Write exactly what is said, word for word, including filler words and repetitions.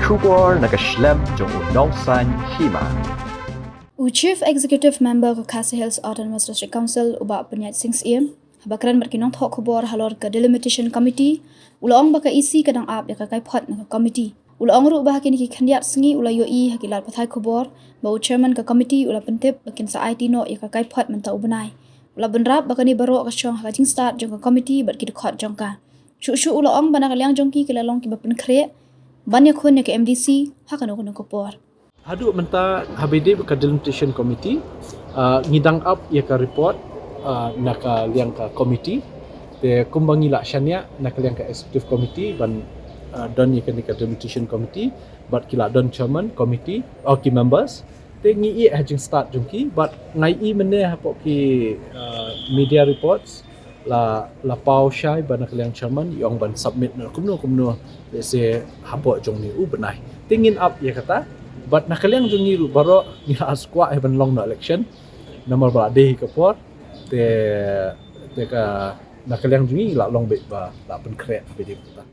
Khubor na ka shlem jong u Nongsaiñ Hima. U Chief Executive Member ka Khasi Hills Autonomous District Council, u Bah Pynïaid Sing Syiem, haba kren bad ki nongthoh khubor halor ka Delimitation Committee, u la ong ba ka E C ka dang ap ïa ka kaiphod na ka committee. U la ong ruh ba ha kine ki khyndiat sngi u la ïohi ha ki lad pathai khubor ba u chairman ka committee u la pyntip ba kin sa aiti noh ïa ka kaiphod mynta u bnai. U la bynrap ba kane baroh ka shong ha ka jingstad jong ka committee bad ki dkhot jong ka. Shuh shuh u la ong ba na ka liang jong ki, ki la long kiba pynkhreh ban ïakhun ïa ka M D C ha kano kano ka por. Haduh mynta, haba ïadei bad ka Delimitation Committee, ah, ngi dang ap ïa ka report, ah, na ka liang ka committee. Te kumba ngi la shaniah na ka liang ka Executive Committee ban, ah, don ïa kane ka Delimitation Committee, bad ki la don chairman committee, oh, ki members. Te ngi ïeh ha jingstad jong ki, bad nga ïohi mynne hapoh ki, ah, media reports, la, la paw shai ba na ka liang chairman i ong ban submit noh kumno kumno, lehse hapoh jong une u bnai. Te ngin ap ïa kata, bad na ka liang jong ngi ruh baroh ngi la skwah hi ban long noh election, namar ba la dei hi ka por. Te, te ka, na ka liang jong ngi la long beit ba la pynkhreh beit ïa kata.